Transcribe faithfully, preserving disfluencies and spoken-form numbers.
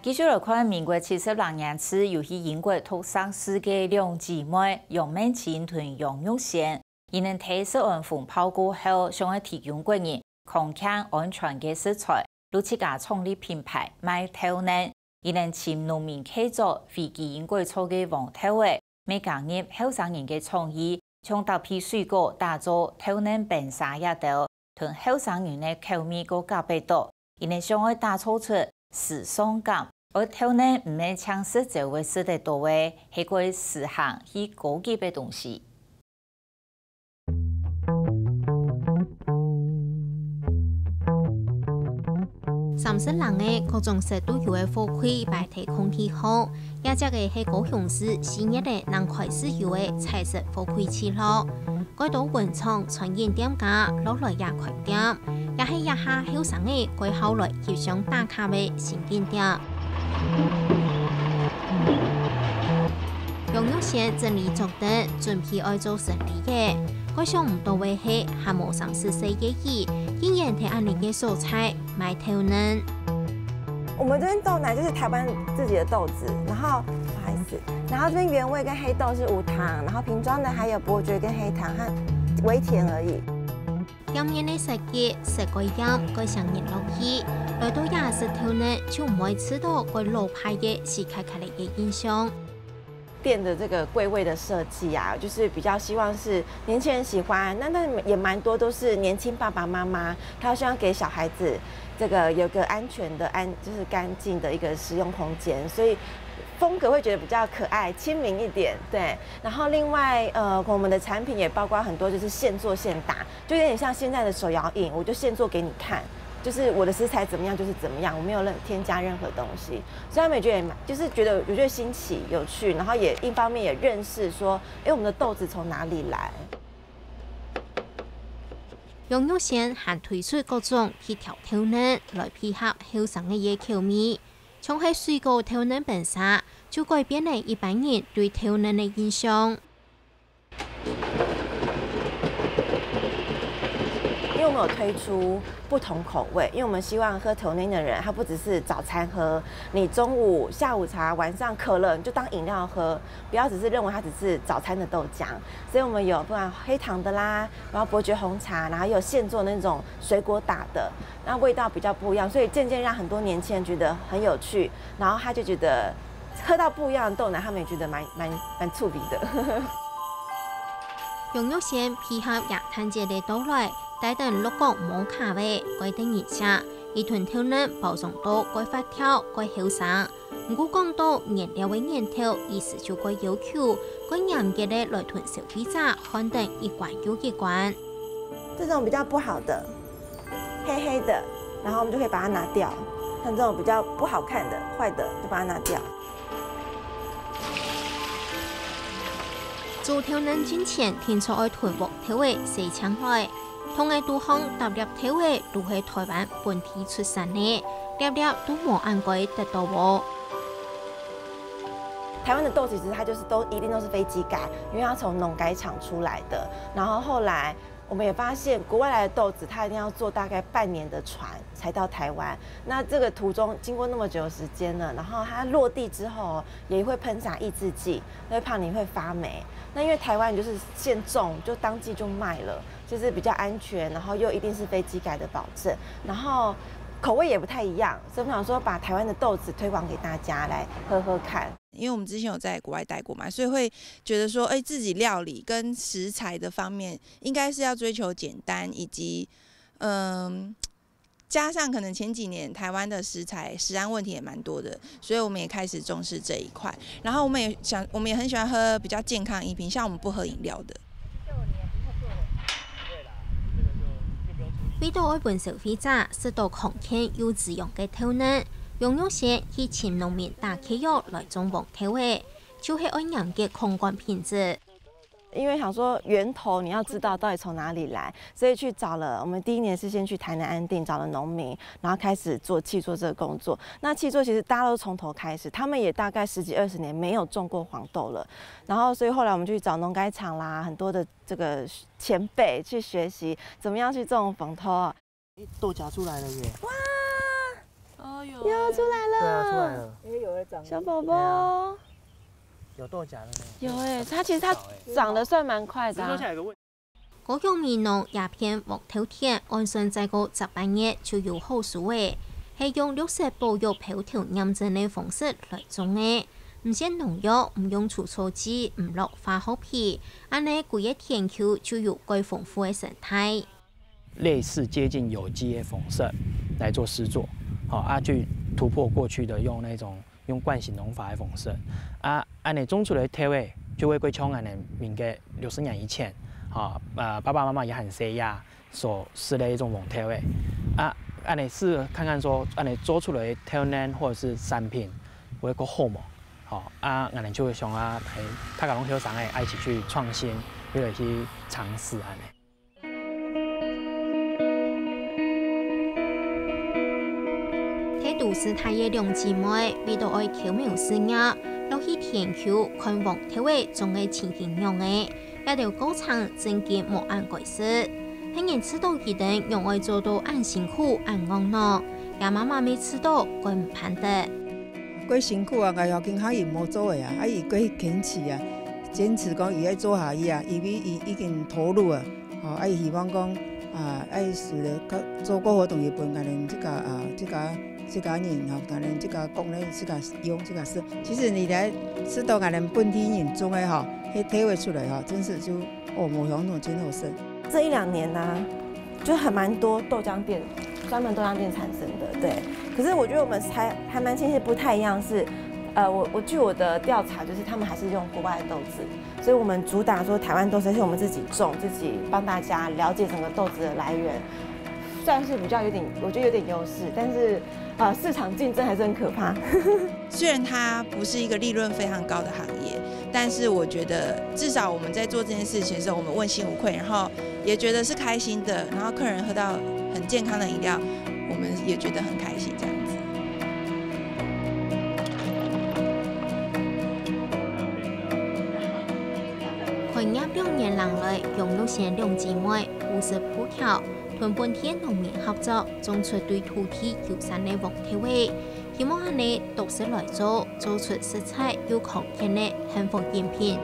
繼續來看，民國七十六年時有去英國讀碩士个兩姊妹楊孟青同楊玉仙，佢等在食完風炮過後，想愛提供國人康健安全个食材，就自家創立品牌賣豆奶。佢等尋農民契作，非基因改造个黃豆仔，乜加入後生人个創意，像搭配水果打造豆奶冰沙這兜，同後生人个口味過合得著。佢等想愛打造出時尚感，愛豆奶毋係淨食朝會食得著个，係過時行去高級个東西。 三十零个各種色都有个貨櫃擺在空地項，這隻个係高雄市四月仔正開始有个彩色貨櫃聚落。蓋多文創餐飲店家落來這開店，也係這下後生仔蓋好來集商打卡个新景點。 楊玉仙整理桌凳，準備愛做生理了。佢想毋到个係，還無三十歲个佢，竟然在恁樣个所在賣豆奶。我們這邊豆奶就是台灣自己的豆子，然後不好意思，然後這邊原味跟黑豆是無糖，然後瓶裝的還有伯爵跟黑糖和微甜而已。 店面个設計，設計蓋豔，蓋吸引人落去。來到這食豆奶，就毋會試著蓋老派个死卡卡仔个印象。店的這個櫃位的設計啊，就是比較希望是年輕人喜歡，那但也蠻多都是年輕爸爸媽媽，他希望給小孩子這個有個安全的安，就是乾淨的一個使用空間，所以風格會覺得比較可愛、親民一點，對。然後另外呃，我們的產品也包括很多就是現做現打，就有點像現在的手搖飲，我就現做給你看，就是我的食材怎麼樣就是怎麼樣，我沒有任添加任何東西，所以他們也覺得也蠻就是覺得我覺得新奇有趣，然後也一方面也認識說，哎，我們的豆子從哪裡來。楊玉仙還推出各種特調豆奶來配合後生个口味，像係水果豆奶冰沙，就改變了一般人對豆奶个印象。 因為我們有推出不同口味，因為我們希望喝豆奶的人，他不只是早餐喝，你中午、下午茶、晚上渴了，你就當飲料喝，不要只是認為它只是早餐的豆漿。所以我們有不管黑糖的啦，然後伯爵紅茶，然後也有現做那種水果打的，那味道比較不一樣，所以漸漸讓很多年輕人覺得很有趣，然後他就覺得喝到不一樣的豆奶，他們也覺得蠻蠻蠻特別的。楊玉仙配合聖誕節个到來，帶等鹿角摩卡味，蓋得人惜，一桶豆奶包裝到蓋活跳、蓋後生。毋過講到原料个源頭，意思就蓋要求，蓋嚴格个來同消費者看等一關又一關。這種比較不好的，黑黑的，然後我們就可以把它拿掉。像這種比較不好看的、壞的，就把它拿掉。 做豆奶進前，定著愛同鑊頭仔洗淨來。糖仔肚項搭粒豆仔，都係臺灣本地出產个，粒粒都無恁該得著無。臺灣的豆其實它就是都一定都是非基改，因為它從農改場出來的。然後後來我們也發現，國外來的豆子，它一定要坐大概半年的船才到臺灣。那這個途中經過那麼久的時間了，然後它落地之後也會噴灑抑制劑，會怕你會發霉。那因為臺灣就是現種，就當季就賣了，就是比較安全，然後又一定是非基改的保證，然後口味也不太一樣，所以我想說把臺灣的豆子推廣給大家來喝喝看。因為我們之前有在國外待過嘛，所以會覺得說，哎，自己料理跟食材的方面，應該是要追求簡單，以及，嗯，加上可能前幾年臺灣的食材食安問題也蠻多的，所以我們也開始重視這一塊。然後我們也想，我們也很喜歡喝比較健康的飲品，像我們不喝飲料的。為著愛分消費者食著康健又滋養个豆奶，楊玉仙去尋農民打契約來種黃豆仔，就係愛嚴格控管品質。因為想說源頭你要知道到底從哪裡來，所以去找了。我們第一年是先去台南安定找了農民，然後開始做契作這個工作。那契作其實大家都從頭開始，他們也大概十幾二十年沒有種過黃豆了。然後所以後來我們就去找農改場啦，很多的這個前輩去學習怎麼樣去種黃豆。豆莢出來了耶！哇！哦，有出来了，对啊，出来了，小宝宝，有豆荚了呢，有哎，它其实它长得算蛮快的。只是说起来有个问题。高雄美濃這片黃豆田，按算再過十八日就有好收欸，係用綠色保育標頭驗證个方式來種个，毋使農藥，毋用除草劑，毋落化學肥，恁呢規个田區就有蓋豐富个生態。 類似接近有機的粉色來做施作，好啊，去突破過去的用那種用慣行農法的粉色啊，恁呢種出來个豆仔就會過像恁呢民國六十年以前，好啊，爸爸媽媽也還細呀，所食的一種黃豆仔啊，恁呢試看看說，恁呢做出來个豆奶或者是產品會過好無？好啊，恁呢就會想啊，大家攏後生个，愛一起去創新，一起去嘗試恁呢。 在都市大个兩姊妹，為著愛巧妙事業，落去田坵看黃豆仔種个情形仰仔，這兜過程正經無恁該食。係人試著佢兜仰會做到恁辛苦恁戇腦，這媽媽乜試著蓋毋盼得。 過辛苦啊，𠊎有經下佢無做个啊，啊佢過堅持啊，堅持講佢愛做下去啊，因為佢已經投入啊，吼，啊佢希望講啊，愛使得做過活動，佢分𠊎等這個啊，這個這個人吼，𠊎等這個國內這個用這個事。其實你來試著𠊎等本地人種个吼，該豆仔出來吼，真是就哦，無相同真好食。這一兩年呢，就還蠻多豆漿店，專門豆漿店產生的，對。可是我覺得我們還還蠻慶幸不太一樣是，呃，我我據我的調查，就是他們還是用國外的豆子，所以我們主打說台灣豆子，而且我們自己種，自己幫大家了解整個豆子的來源，算是比較有點，我覺得有點優勢，但是呃，市場競爭還是很可怕。虽然它不是一个利润非常高的行业，但是我觉得至少我们在做这件事情的时候，我们问心无愧，然后也觉得是开心的，然后客人喝到很健康的饮料，我们也觉得很开心这样子。開業兩年零來，楊玉仙兩姊妹五十步巧，同本地農民合作，種出對土地友善个黃豆仔。 希望恁呢獨自來做，做出實在又康健个幸福飲品。